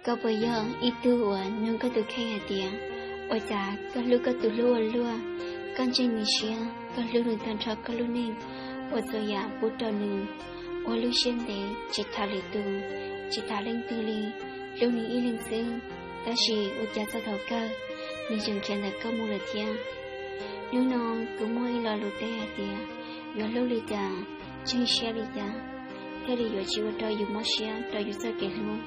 Koj puas yog ib tug uas nug koj tus kheej hais tias, ua cas koj hlub koj tus hlub ua luaj, koj ntseeg nws siab, koj hlub nws tag nrho koj lub neej, ua txhua yam pub rau nws, ua lub siab ntev tsis tham lwm tus, tsis tham leej twg li, hlub nws ib leeg xwb, tab sis ua cas txog thaum kawg nws tseem khiav ntawm koj mus lawm thiab? Hnub no kuv muaj ib lo lus teb hais tias, yuav hlub li cas, ntseeg siab li cas, thiaj li yuav tsis ua rau yus mob siab rau yus txoj kev hlub.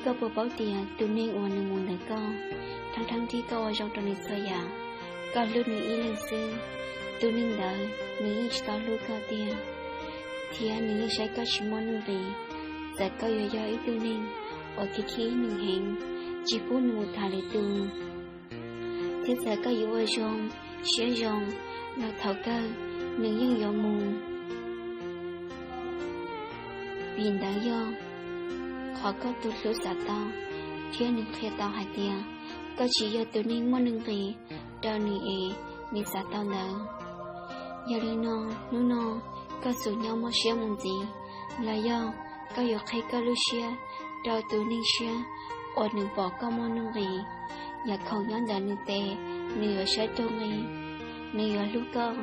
Koj puas paub tias tus neeg uas nws mus ntawm koj, thov thov txim, koj ua zoo rau nws txhua yam, koj hlub nws ib leeg xwb, tus neeg ntawd nws yeej tsis tau hlub koj tiag, thiab nws yeej saib koj tsis muaj nuj nqis. Txawm koj yuav yog ib tug neeg uas khib khib nws heev, tsis pub nws mus tham lwm tus, thiab txawm koj yuav ua zoo, siab zoo, los thaum kawg nws yeej yuav mus. Vim ntawd yog qhov koj tus hlub xav tau, thiab nws qhia tau hais tias koj tsis yog tus neeg muaj nuj nqis rau nws es nws xav tau ntawd. Yog li no, hnub no koj xum nyob mob siab mus ntxiv, los yog koj yuav qhia koj lub siab rau tus neeg siab uas nws pom koj muaj nuj nqis, yam khoom nyob ntawm nws tes, nws yuav saib raug nqi, nws yuav hlub koj.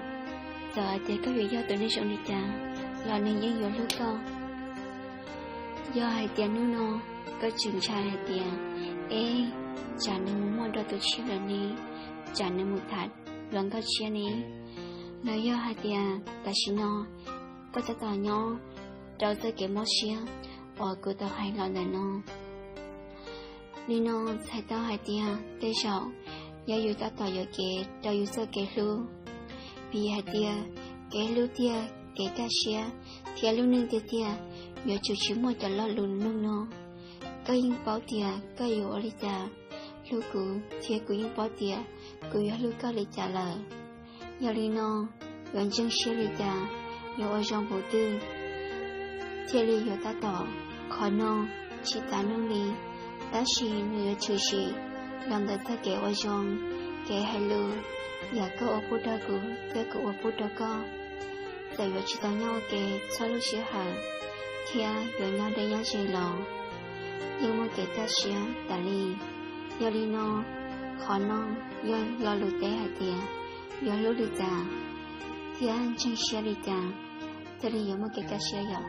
Txawm hais tias koj yuav yog tus neeg zoo li cas, los nws yeej yuav hlub koj. Yog hais tias hnub no koj tseem ntshai hais tias, eb, tsam nws mus muaj dua tus tshiab lawm ne, tsam nws mus tham hluas nkauj tshiab ne, los yog hais tias tam sim no koj tab tom nyob rau txoj kev mob siab uas kuv tau hais los ntawm no, li no txhais tau hais tias tej zaum yog yus tab tom yuam kev rau yus txoj kev hlub. Vim hais tias kev hlub tiag, kev kaj siab, thiab lub neej tiag tiag yuav tsum tsis muaj cov lo lus nug no. Koj yeej paub tias koj yuav ua li cas hlub kuv, thiab kuv yeej paub tias kuv yuav hlub koj li cas lawm. Yog li no, yuav ntseeg siab li cas, yuav ua zoo npaum twg, thiaj li yuav tab tom. Qhov no tsis txav nug li, tab sis nws yuav tshwm sim los ntawm txoj kev ua zoo, kev hais lus, yam koj ua pub rau kuv thiab kuv ua pub rau koj. Txawm yuav tsis tau nyob ua ke txhua lub sij hawm, thiab yuav nyob deb nyob ze los yeej muaj kev kaj siab tas li. Yog li no, qhov no yog lo lus teb hais tias yuav hlub li cas thiab ntseeg siab li cas thiaj li yuav muaj kev kaj siab yom.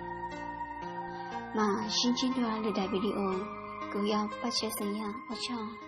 Mas sib ntsib dua lwm daim video, kuv yog Paj Tshiab Xeem Yaj, ua tsaug.